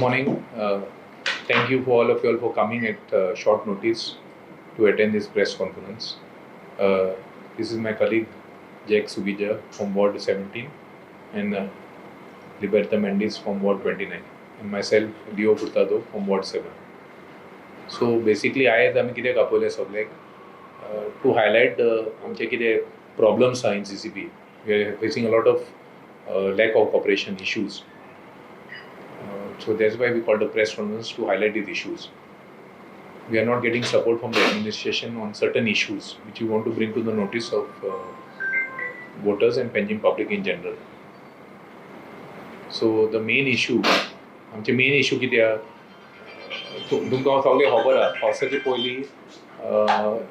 Morning. Thank you for all of you all for coming at short notice to attend this press conference. This is my colleague Jack Sugija from Ward 17 and Liberta Mendes from Ward 29 and myself, Leo Furtado, from Ward 7. So basically आयज आमी कितें आपयलें सगळ्यांक two highlight आमचे कितें problems आहा in CCP. We are facing a lot of lack of cooperation issues. So that's why we called a press conference to highlight these issues. We are not getting support from the administration on certain issues which we want to bring to the notice of voters and Panjim public in general. So the main issue, आमचे main issue कितें आहा, तुमकां सगळें खबर आहा, पावसाचे पयलीं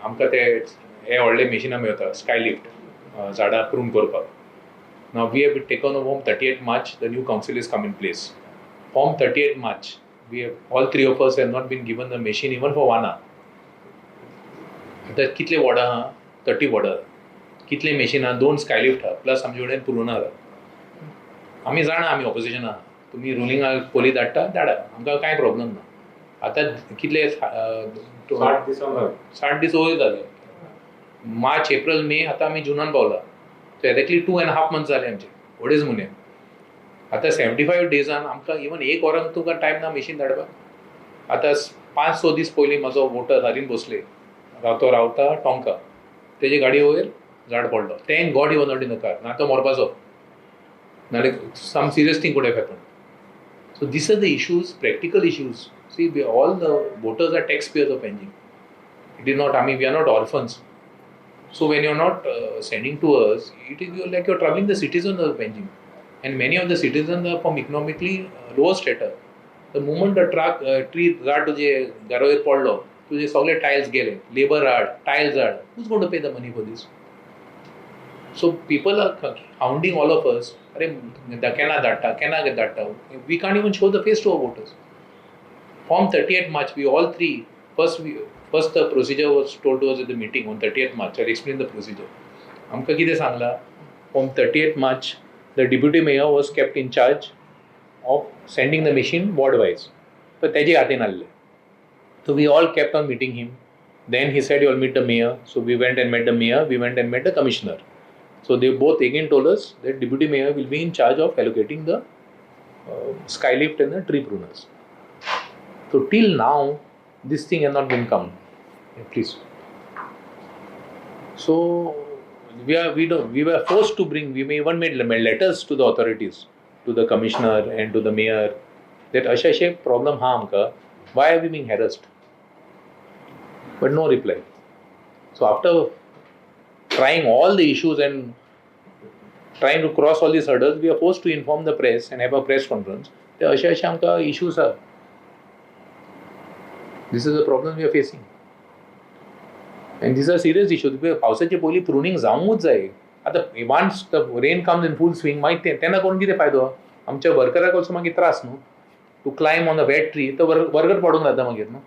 आमकां ते हे व्हडले मेशिनां मेळटा, स्काय लिफ्ट, झाडां प्रून करपाक. Now we have taken over 30 March, the new council is come in place. From 30th March, we have, all three of us have not been given the machine even for one hour. आतां कितले वॉर्डां आहा? 30 वॉर्डां. कितले मेशिनां? दोन स्कायलिफ्ट आहा, plus आमचे कडेन प्रुनर आहा. आमी जाणा आमी ऑपोजिशन आहा, तुमी रुलिंगा पयलीं धाडटा, धाडा, आमकां कांय प्रॉब्लम ना. आतां कितले? 60 दिसां. 60 दीस वयर जाले. मार्च, एप्रिल, मे, आतां आमी जुनान पावला. So exactly 2.5 months जाले आमचे, अडेज म्हयने. आतां 75 डेजान आमकां इवन एक वरान तुमकां टायम ना मेशीन धाडपाक. आतां 5-6 दीस पयलीं म्हजो वोटर हरीन भोसले, तो रावता टोंका, तेजे गाडये वयर झाड पडलो. Thank God he was not in the car, ना तो मरपाचो, नाल्यार some serious thing could have happen. So these are the issues, practical issues. See, we, all the voters, are taxpayers of Panjim. It is not, I mean, we are not orphans. So when you're not sending to us, it is, you're like you're troubling the citizens of Panjim. And many of the citizens are from economically lower strata. The moment the truck tree झाड तुजे घरा वयर पडलो, तुजे सगळे tiles गेले, labour हाड, tiles हाड, who's going to pay the money for this? So people are hounding all of us. अरे, केन्ना धाडटा, केन्ना धाडटा? We can't even show the face to our voters. From 30th March, we all three, first the procedure was told to us at the meeting on 30th March. I'll explain the procedure. आमकां कितें सांगलां, from 30th March the deputy mayor was kept in charge of sending the machine ward wise. पण तेजे हातीन आहले. So we all kept on meeting him. Then he said, "You all meet the mayor." So we went and met the mayor, we went and met the commissioner. So they both again told us that deputy mayor will be in charge of allocating the skylift and the tree pruners. So till now, this thing has not been come. Yeah, please. So we are we don't we were forced to bring, we may even made letters to the authorities, to the commissioner and to the mayor, that अशें अशें problem हा आमकां, why are we being harassed? But no reply. So after trying all the issues and trying to cross all these hurdles, we are forced to inform the press and have a press conference. ते अशे अशे आमकां issues आहा. This is a problem we are facing. And these are serious issues. पावसाचे पयलीं प्रुनींग जावंकूच जाय. आतां once the rain comes in full swing, मागीर ते तेन्ना करून कितें फायदो? आमच्या वर्कराक ऑल्सो मागीर त्रास न्हू to climb on a wet tree. तो वर्कर पडून जाता मागीर न्हू.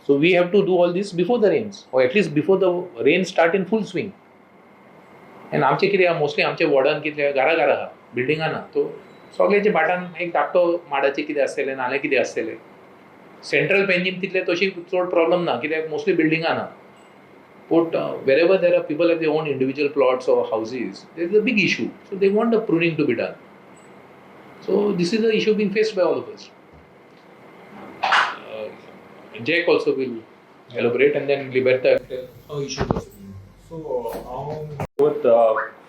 So we have to do all this before the rains or at least before the rain start in full swing. And आमचे कितें आहा, मोस्टली आमच्या वॉर्डान कितें, घरा घरा आहा, बिल्डिंगां ना. तो सगळ्याच्या भाटान एक धाकटो माडाचें कितें आसतलें, नाल्यार कितें आसतलें. सेंट्रल पेंजीम तितले तशी चड प्रॉब्लम ना, कित्याक मोस्टली बिल्डिंगां ना. But wherever there are people have their own individual plots or houses, there is a big issue. So they want the pruning to be done. So this is the issue being faced by all of us. Jack also will elaborate and then Liberta will tell how issue was. So, with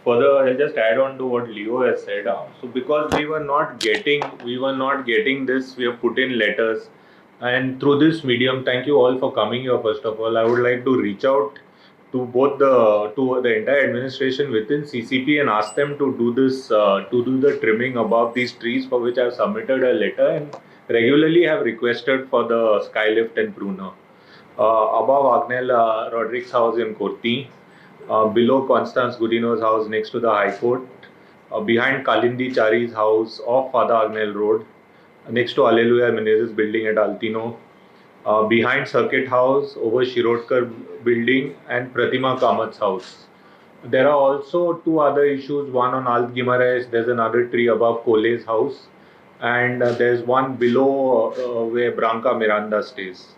further, I'll just add on to what Leo has said. So, because we were not getting this, we have put in letters, and through this medium, thank you all for coming here. First of all, I would like to reach out to the entire administration within CCP and ask them to do this, to do the trimming above these trees, for which I have submitted a letter and regularly have requested for the skylift and pruner. Above Agnel Rodriguez house in Korti, below Constance Gudino's house next to the High Court, behind Kalindi Chari's house off Father Agnel Road, next to Alleluia Menezes building at Altino, behind Circuit House, over Shirodkar building and Pratima Kamat's house. There are also two other issues, one on Alt Guimaraes, there's another tree above Kole's house. And there's one below where Branca Miranda stays.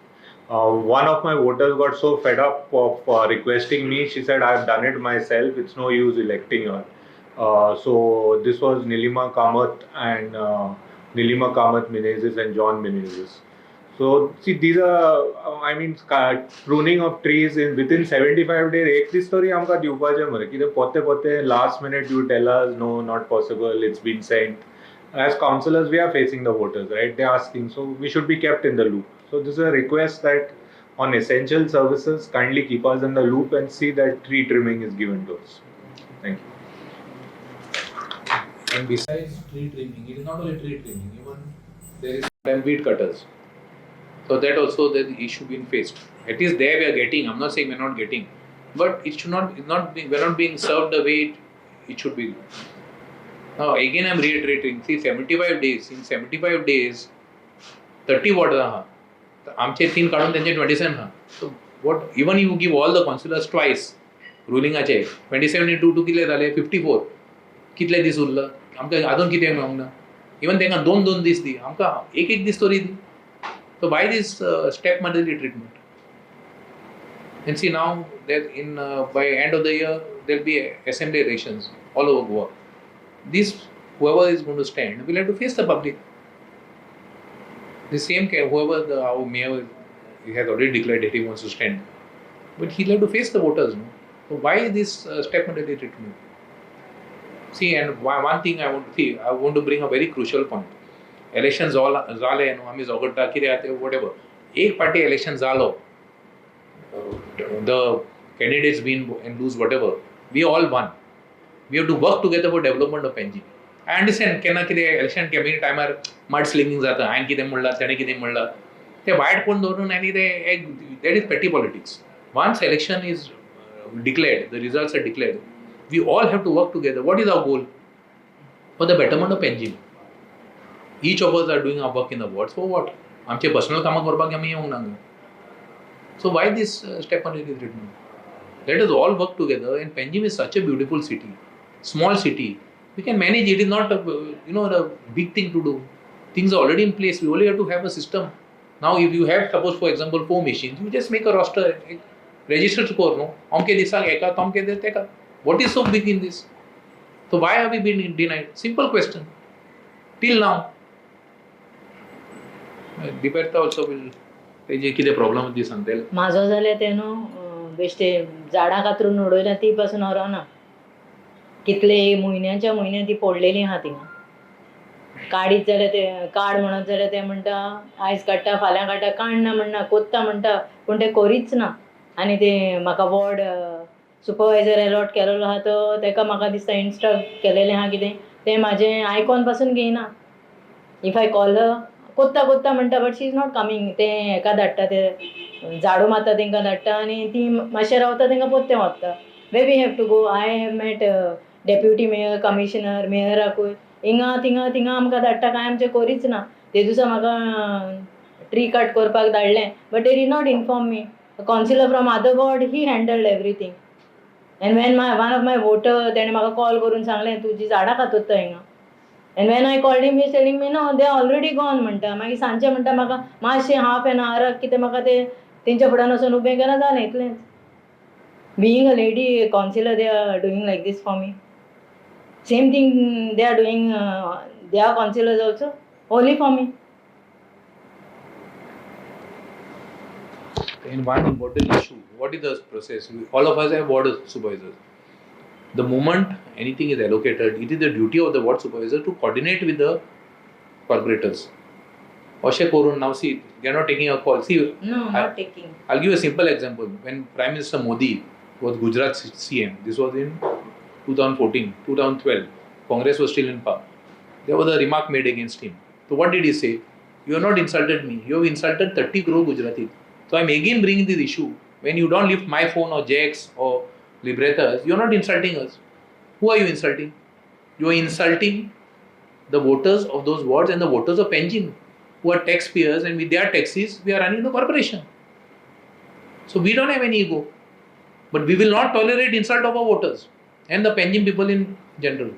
One of my voters got so fed up of requesting me, she said, I've done it myself, it's no use electing her. So this was Nilima Kamath and Nilima Kamath Menezes and John Menezes. So see, these are, I mean, pruning of trees in within 75 days. एक दीस तरी आमकां दिवपाचें मरे कितें पोते पोते last minute you tell us no, not possible, it's been sent. As councillors, we are facing the voters, right? They're asking, so we should be kept in the loop. So this is a request that on essential services, kindly keep us in the loop and see that tree trimming is given to us. Thank you. And besides tree trimming, it is not only tree trimming, even there is sometimes weed cutters. So that also the issue being faced. At least there we are getting, I'm not saying we're not getting, but it should not, it's not being, we're not being served the way it should be. Now again I'm reiterating, see 75 days, in 75 days, 30 wards आहा, आमचे तीन काडून तेंचे 27 आहा. So what, even you give all the councillors twice, रुलिंगाचे 27 into 2 कितले जाले 54, कितले दीस उरला आमकां अजून कितें मेळोंक ना. इवन तांकां दोन दोन दीस दी, आमकां एक एक दीस तरी दी. So why this step motherly treatment? And see now that in by end of the year there will be assembly elections all over Goa. This whoever is going to stand will have to face the public. The same whoever the our mayor he has already declared that he wants to stand, but he'll have to face the voters. No? So why this step motherly treatment? See, and one thing I want to see, I want to bring a very crucial point. Election जाले न्हू आमी झगडटा कितें आहा तें whatever, एक party election जालो, the candidates win and lose whatever, we all one. We have to work together for development of Panjim. I understand केन्ना कितें इलेक्शन कॅम्पेनी टायमार मड स्लिंगींग जाता, हांवें कितें म्हणलां तेणें कितें म्हणलां, तें वायट कोण दवरून आनी तें एक that is petty politics. Once election is declared, the results are declared, we all have to work together. What is our goal? For the betterment of Panjim. Each of us are doing our work in the wards for what? आमचे personal कामां करपाक आमी येवंक ना. So why this step on treatment? Let us all work together. And Panjim is such a beautiful city, small city. We can manage. It is not a, you know, a big thing to do. Things are already in place. We only have to have a system. Now, if you have, suppose for example, 4 machines, you just make a roster, register score, no? Amke disak eka, tamke teka. What is so big in this? So why have we been denied? Simple question. Till now. Liberta also will तेजे कितें problem ती सांगतले. म्हाजो जाल्यार तें न्हू बेश्टे झाडां कातरून उडयल्या ती पासून हरोना. कितले म्हयन्याच्या म्हयने ती पडलेली आहा थिंगा. काडीत जाल्यार ते काड म्हणत जाल्यार ते म्हणटा आयज काडटा फाल्यां काडटा, काडना म्हणना, कोत्ता म्हणटा, पूण ते करीच ना. आनी ते म्हाका वॉर्ड सुपरवायजर एलॉट केलेलो आहा तो तेका म्हाका दिसता इन्स्ट्रक्ट केलेलें आहा कितें तें म्हाजें आयकोन पासून घेयना. If I call कोत्ता कोत्ता म्हणटा, but she is not coming. तें हेका धाडटा, ते झाडू मारता तेंकां धाडटा आनी ती मातशें रावता तेंकां पोत्तें वता. Way we have to go. I have met deputy mayor, commissioner, मेयराकूय हिंगा थिंगा थिंगा आमकां धाडटा, कांय आमचें करीच ना. ते दिसा म्हाका ट्री कट करपाक धाडलें, but they did not inform me. Councillor from other ward he handled everything. And when my one of my voter तेणें म्हाका कॉल करून सांगलें तुजी झाडां कातरता हिंगा. And when I called him, he telling me no, they already gone म्हणटा. मागीर सांजचें म्हणटा म्हाका मातशें हाफ एन आवराक कितें म्हाका तें तेंच्या फुड्यान वचून उबें केलां जालें इतलेंच. Being a lady councillor they are doing like this for me. Same thing they are doing they are councillors also only for me. In one important issue, what is the process? All of us have ward supervisors. The moment anything is allocated, it is the duty of the ward supervisor to coordinate with the corporators. अशें करून now see, they are not taking a call. See, No, not taking. I'll give a simple example. When Prime Minister Modi was Gujarat CM, this was in 2014, 2012, Congress was still in power. There was a remark made against him. So what did he say? You have not insulted me. You have insulted 30 crore Gujarati. So I'm again bringing this issue. When you don't lift my phone or Jack's or Libretta's, you're not insulting us. Who are you insulting? You are insulting the voters of those wards and the voters of Panjim, who are taxpayers, and with their taxes, we are running the corporation. So we don't have any ego. But we will not tolerate insult of our voters and the Panjim people in general.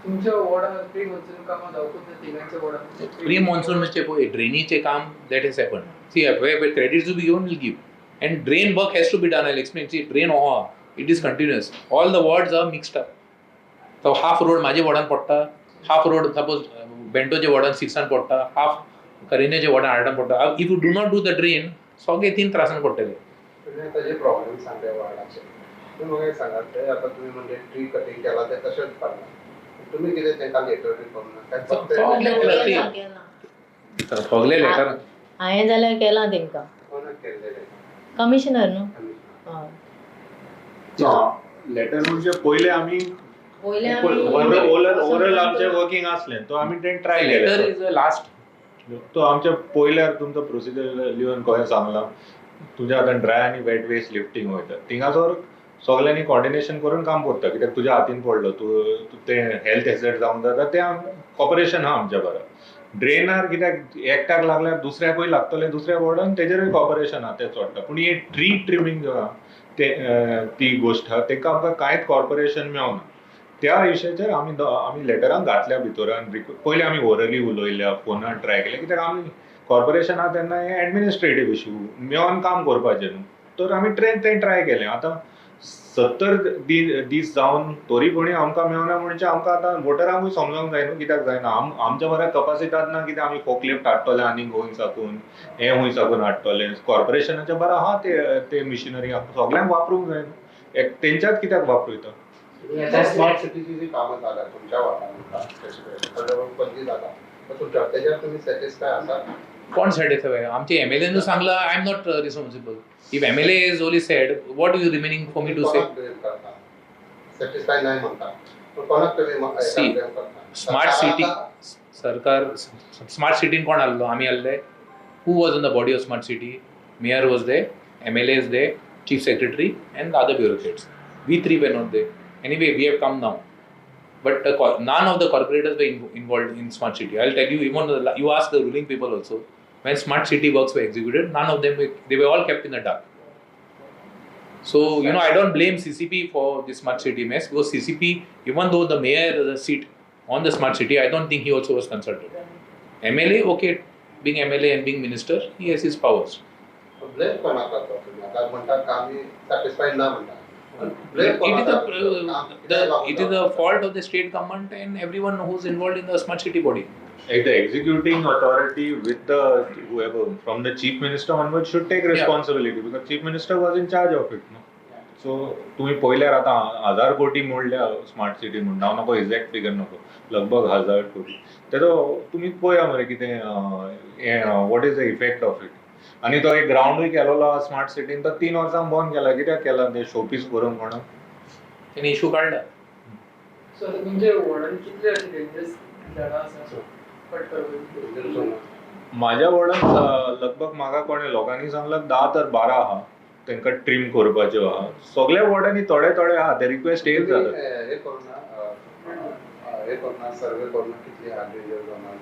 तुमच्या वॉर्डान pre monsoon कामां जावकूच ना तिगांच्या वॉर्डान. Pre monsoon म्हणजे पळय ड्रेनीचें काम that has happen. See, where credit to be given will give, and drain work has to be done. I explain. See, drain आहा, it is continuous. All the wards are mixed up. तो half road म्हाज्या वॉर्डान पडटा, half road suppose बेंटोच्या वॉर्डान सिक्सान पडटा, half करिनाच्या वॉर्डान आठान पडटा. If you do not do the drain, सगळे तीन त्रासान पडटले. तुम्ही आता जे प्रॉब्लेम सांगले वार्डाचे, तुम्ही म्हाका एक सांगात, ते आता तुम्ही म्हणजे ट्री कटिंग केला ते तशेंच पडला, तुम्ही कितें तांकां लेटर बी करूंक ना काय फक्त सगळें केलां. केलां, केलां. सगळे लेटर हांवें जाल्यार केलां तेंकां. कोणाक केल्लें? कमिशनर न्हू. हय. लेटर म्हणजे पयले आमी पयलें आमी ओरल आमचे वर्किंग आसलें तो आमी तें ट्राय लेटर केलें. Is a last. तो आमच्या पयल्यार तुमचो प्रोसिजर लिवन कशें सांगलां, तुज्या हातान ड्राय आनी वेट वेस्ट लिफ्टींग वयता, थिंगासर सगल्यांनी कॉर्डिनेशन करून काम करता, कित्याक तुज्या हातीन पडलो तूं तें हेल्थ हेजर्ड जावंक जाता, तें कॉपरेशन आहा आमच्या बरा. ड्रेनार कित्याक एकट्याक लागल्यार दुसऱ्याकूय लागतलें, दुसऱ्या वॉर्डान तेजेरूय कॉपरेशन आहा तें चोडटा. पूण हे ट्री ट्रिमींग जो आहा ते ती गोश्ट आहा तेका आमकां कांयच कॉर्पोरेशन मेळना. त्या विशयाचेर आमी आमी लेटरान घातल्या भितर, पयलीं आमी ओरली उलयल्या, फोनार ट्राय केलें, कित्याक आमी कॉर्पोरेशन आहा तेन्ना हें एडमिनिस्ट्रेटीव इशू मेळोन काम करपाचें न्हू, तर आमी तें ट्राय केलें. आतां 70 दीस जावन तरी कोणी आमकां मेळना म्हणजे आमकां आतां वोटरांकूय समजोंक जाय न्हू कित्याक जायना. आमच्या बऱ्या कपासिटात ना कित्याक आमी फोकलिफ्ट हाडटले आनी गोंय साकून हें हुंय साकून हाडटले, कॉर्पोरेशनाच्या बरें आहा ते मिशिनरी सगल्यांक वापरूंक जाय न्हू, एक तेंच्यात कित्याक वापरता. स्मार्ट सिटीची जी कामां जाल्या तुमच्या वाठारांत पणजी जाला, तुमच्या तेज्यार तुमी सॅटिस्फाय आसा? कोण सॅटिस्फाय? आमचे एम एल एन सांगला I am not responsible. If MLA is only said, what is remaining for me to say? कोणाक ब्लेम करता? सॅटिस्फाय नाही म्हणता, पण कोणाक तुम्ही See, blame करता? स्मार्ट सिटी सरकार, स्मार्ट सिटीन कोण आहलो? आमी आहले. Who was in the body of smart city? Mayor was there, MLA is there, chief secretary and other bureaucrats. We three were not there. Anyway, we have come now. But none of the corporators were involved in smart city. I'll tell you, even you ask the ruling people also, when smart city works were executed, none of them were, they were all kept in the dark. So, you know, I don't blame CCP for the smart city mess, because CCP, even though the mayor has a seat on the smart city, I don't think he also was consulted. MLA, okay, being MLA and being minister, he has his powers. Blame कोणाक करता तुम्ही? आता म्हणटात का आमी satisfy ना म्हणटा. It is the fault of the state government and everyone who's involved in the smart city body. Like the executing authority with the whoever from the chief minister onwards should take responsibility, because chief minister was in charge of it. No? So तुम्ही पळयल्यार आतां 1000 कोटी मोडल्या smart city म्हणून, हांव नको exact figure नको, लगभग 1000 कोटी तेजो तुमी पळया मरे कितें what is the effect of it. आनी तो एक ग्रावंडूय केलेलो आहा स्मार्ट सिटीन, तो 3 वर्सां बंद केला, कित्याक केला ते शोपीस करूंक कोणाक तेणी इशू काडला. सो आता तुमच्या वॉर्डान कितले अशे डेंजरस झाडां आसा कट करपाची? म्हाज्या वॉर्डान लगभग म्हाका कोणें लोकांनी सांगलां 10 तर 12 आहा तांकां ट्रीम करपाच्यो आहा. सगल्या वॉर्डांनी थोडे थोडे आहा, ते रिक्वेस्ट येयत जाता. हे करूं ना, हे करूं ना, सर्वे करूं ना कितली आहा डेंजर झोनां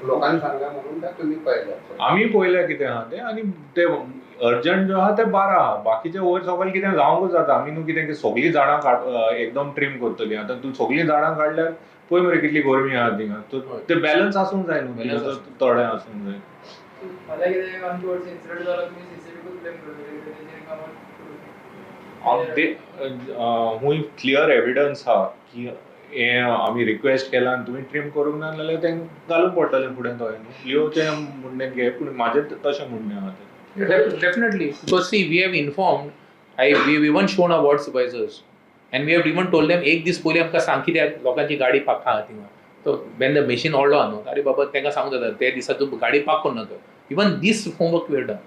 लोकांनी सांगल्या म्हणून काय तुमी पळयल्या? आमी पळयल्या कितें आहा तें, आनी ते अर्जंट जो आहा ते 12 आहा, बाकीचे वयर सगळे कितें जावंकूच जाता. आमी न्हू कितें की सगळीं झाडां काड एकदम ट्रीम करतलीं. आतां तूं सगळीं झाडां काडल्यार पळय मरे कितली गरमी आहा थिंगा, ते बॅलन्स आसूंक जाय न्हू, थोडें आसूंक जाय. फाल्यां कितें आमच्या वटसून इन्सिडंट जालो तुमी सीसीबीकूच ब्लेम करतले तेजेर कामां. हुंय क्लियर एविडन्स आहा की हें आमी रिक्वेस्ट केलां आनी तुमी ट्रीम करूंक ना जाल्यार तें घालूंक पडटलें फुडें थंय न्हू. लिओचें म्हणणें घे, पूण म्हाजें तशें म्हणणें आहा तें. Definitely, because see, we have informed, we have even shown our ward supervisors, and we have even told them एक दीस पयलीं आमकां सांग कित्याक लोकांची गाडी पार्क आहा थिंगा. So when the machine व्हडलो आहा न्हू, अरे बाबा तांकां सांगूंक जाता ते दिसा तूं गाडी पार्क करूं नाका. Even this homework we have done.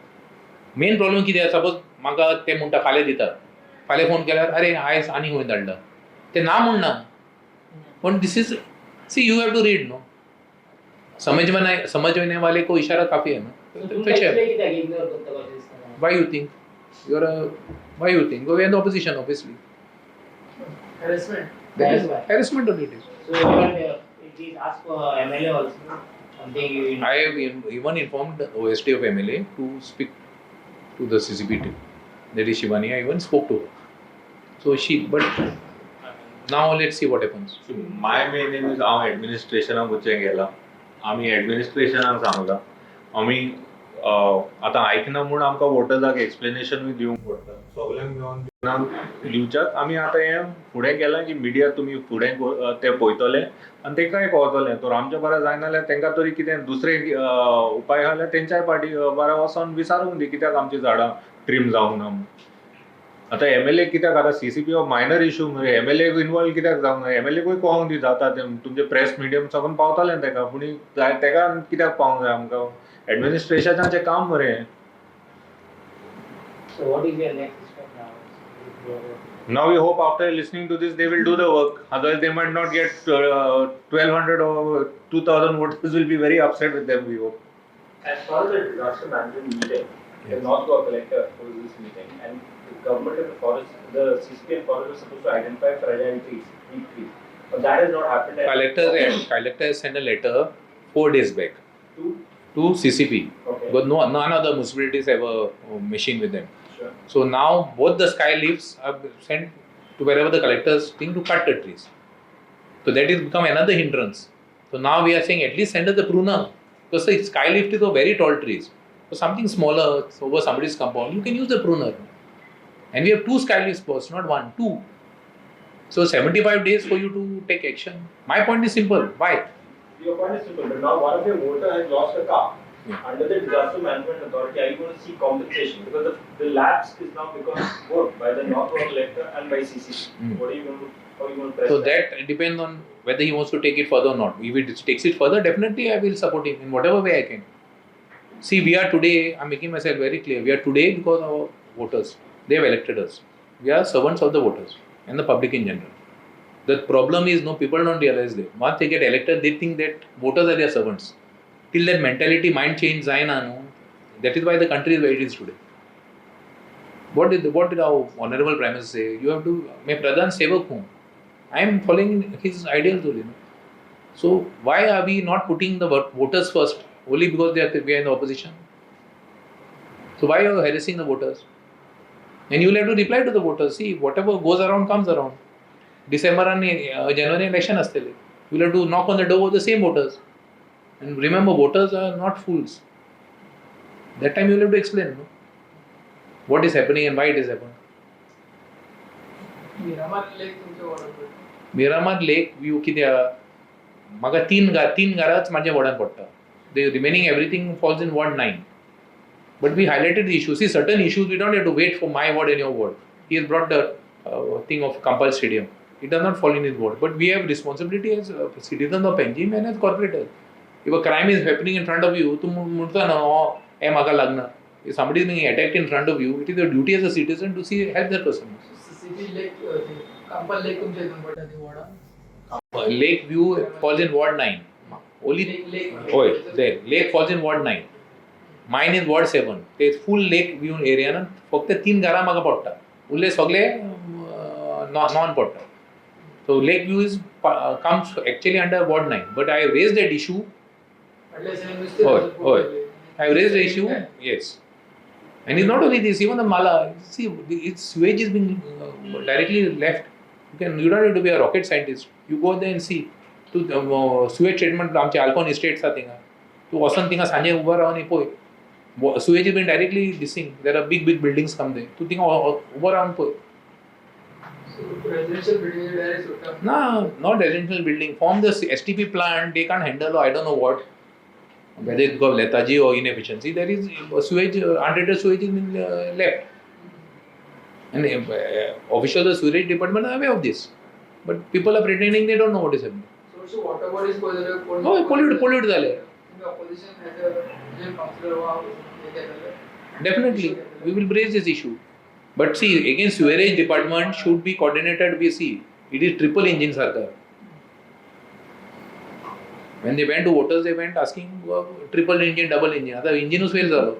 Main problem कितें आसा, सपोज म्हाका ते म्हणटा फाल्यां दिता, फाल्यां फोन केल्यार अरे आयज आनी खंय धाडला, ते ना म्हणना, पूण this is, see you have to read न्हू. समझने वाले को इशारा काफी है ना. Why you think? You're a, why you think? We are in the opposition, obviously. Harassment. That is harassment only it is. So even it is asked for MLA also. Something you. I have even informed the OSD of MLA to speak to the CCP team. That is Shivani. I even spoke to her. So she, but Now let's see what happens. My main aim is हांव एडमिनिस्ट्रेशनाक वचूंक गेला, आमी एडमिनिस्ट्रेशनाक सांगला, आमी आतां आयकना म्हूण आमकां वोटर्साक एक्सप्लेनेशनूय दिवंक पडटा. सगल्यांक मेळोन दिवच्याक आमी आतां हें फुडें गेलां की मिडिया तुमी फुडें ते पळयतले आनी तेंकांय कळतलें. तर आमच्या बरें जायना जाल्यार तेंकां तरी कितें दुसरें उपाय आहा जाल्यार तेंच्याय पाटी बरें वचोन विचारूंक दी कित्याक आमचीं झाडां ट्रीम जावंक ना म्हूण. आतां एमएलए कित्याक, आतां सीसीपी हो मायनर इशू मरे, एमएलए इनवॉल्व कित्याक जावंक जाय? एमएलए कळोंक दी जाता तें, तुमचे प्रेस मिडियम साकून पावतालें तेका, पूण तेका कित्याक पावंक जाय आमकां? एडमिनिस्ट्रेशनाचें काम मरे हें. So what is your next step now? Now we hope after listening to this they will do the work. Otherwise they might not get 1200 or 2000 voters will be very upset with them, we hope. As part of the disaster management meeting, the North Goa collector holds this meeting, and the government and the forest, the CCP and forest were supposed to identify fragile trees, weak trees. But that has not happened. Collector has sent a letter 4 days back to CCP. Okay. But no, none of the municipalities have a machine with them. Sure. So now both the sky lifts are sent to wherever the collectors think to cut the trees. So that is become another hindrance. So now we are saying at least send us the pruner, because the sky lift is for very tall trees. So something smaller over somebody's compound, you can use the pruner. And we have 2 sky lifts, boss, not 1, 2. So 75 days for you to take action. My point is simple. Why? Your point is simple, but now one of your voter has lost a car. Yeah. Under the Disaster Management Authority, are you going to seek compensation? Because the lapse is now because both by the North Goa collector and by CCP. Mm. What are you going to, how are you going to press So that depends on whether he wants to take it further or not. If he takes it further, definitely I will support him in whatever way I can. See, we are today, I'm making myself very clear, we are today because of our voters. They have elected us. We are servants of the voters and the public in general. The problem is, no, people don't realize that. Once they get elected, they think that voters are their servants. Till that mentality, mind change, zaina, no? That is why the country is where it is today. What did our honorable Prime Minister say? You have to, main Pradhan Sevak hu. I am following his ideals only. No? So why are we not putting the voters first? Only because we are in the opposition. So why are you harassing the voters? And you will have to reply to the voters. See, whatever goes around comes around. December and January election astele. You will have to knock on the door of the same voters. And remember, voters are not fools. That time you will have to explain, no? What is happening and why it is happening. Miramar lake तुमच्या वॉर्डान पडटा. मिरामार लेक view कितें म्हाका तीन घरांच म्हाज्या वॉर्डान पडटा. The remaining everything falls in ward 9. But we highlighted the issue. See, certain issues we don't have to wait for my ward and your ward. He has brought the thing of Campal Stadium. It does not fall in his ward. But we have responsibility as citizens of Panjim and as corporators. If a crime is happening in front of you, tu munta na, oh, eh maka lagna. If somebody is being attacked in front of you, it is your duty as a citizen to see help that person. CCP lake, Campal lake तुमच्या हितून पडटा ती वॉर्डान. Lake View falls in ward 9. Only lake. Oh, there. Lake falls in ward 9. Mine is ward 7. ते फुल लेक view area ना फक्त 3 घरां म्हाका पडटा, उरले सगळे नॉन पडटा. So lake view is comes actually under ward 9, but I raise that issue. हय हय, I raise the issue, yes. And it's not only this, even the Mala, see, its sewage is being directly left. You don't have to be a rocket scientist. You go there and see. तूं sewage treatment आमचे Alcon estates आसा थिंगा, तूं वचोन थिंगा सांजे उबो रावन पळय, sewage is been directly Dissing. There are big big buildings come there. तूं थिंगा उबो रावन पळय. रेजिडेन्शियल बिल्डिंग डायरेक्ट सोडटा. ना, not residential building. From the STP plant they can't handle, I don't know what, whether it's because of lethargy or inefficiency, there is sewage, untreated sewage is been left. And officials of the sewage department are aware of this. But people are pretending they don't know what is happening. So water bodies पळय जाल्यार कोण हय, pollute जाले. तुमी opposition as a councillor वा हें केलें. Definitely, we will raise this issue. But see, again, sewerage department should be coordinated. We see, it is triple engine sarkar. When they went to voters, they went asking triple engine, double engine. आता इंजिनूच fail जालो.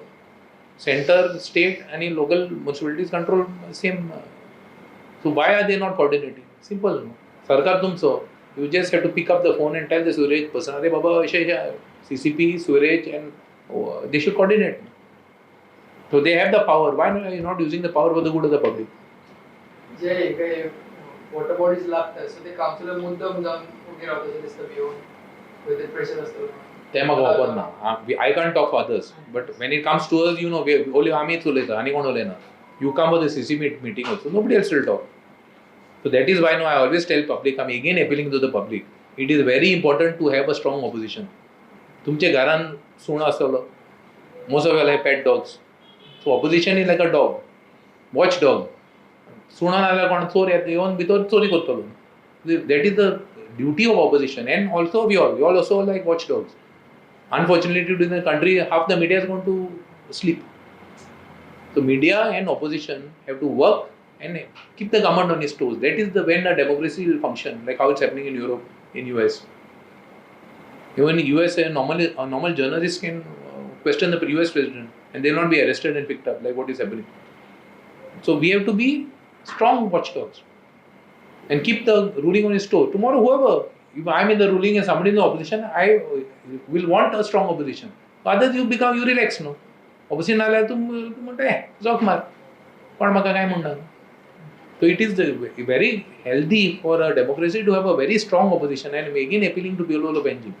Center, state आणि local municipalities control same. So why are they not coordinating? Simple. सरकार तुमचो. You just have to pick up the phone and tell the sewerage person, अरे बाबा अशें अशें CCP, sewerage and they should coordinate. So they have the power. Why are you not using the power for the good of the public? जे काय water bodies लागता, so ते councillor मुद्दम जावन ओगी रावता अशें दिसता, भियोन खंय तरी प्रेशर आसतलो. तें म्हाका खबर ना. I can't talk for others, but when it comes to us, only आमीच उलयता, आनी कोण उलयना. You come for the CC meeting also, nobody else will talk. So that is why, no, I always tell public, I'm again appealing to the public, it is very important to have a strong opposition. तुमच्या घरान सुणो आसतलो, most of have pet dogs. So opposition is like a dog, watch dog. सुणो नाल्यार कोण चोर येता, येवन भितर चोरी करतलो. That is the duty of opposition, and also we all also like watch dogs. Unfortunately, in the country, half the media is going to sleep. So media and opposition have to work and keep the government on its toes. That is the when a democracy will function, like how it's happening in Europe, in US. Even in US, a normal journalist can question the US president and they will not be arrested and picked up, like what is happening. So we have to be strong watchdogs and keep the ruling on its toe. Tomorrow, whoever, if I'm in the ruling and somebody in the opposition, I will want a strong opposition. Others, you become, you relax, no? Opposition आल्यार तूं तूं म्हणटा, "ए, झोक मार, कोण म्हाका काय म्हणना." So it is very healthy for a democracy to have a very strong opposition, and again appealing to people of Panjim.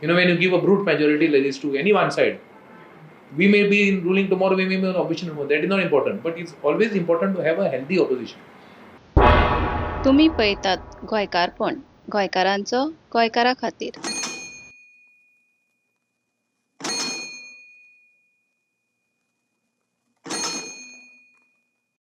When you give a brute majority like this to any one side, we may be in ruling tomorrow, we may be in opposition tomorrow. That is not important. But it's always important to have a healthy opposition. तुमी पळयतात गोंयकारपण, गोंयकारांचो गोंयकारा खातीर.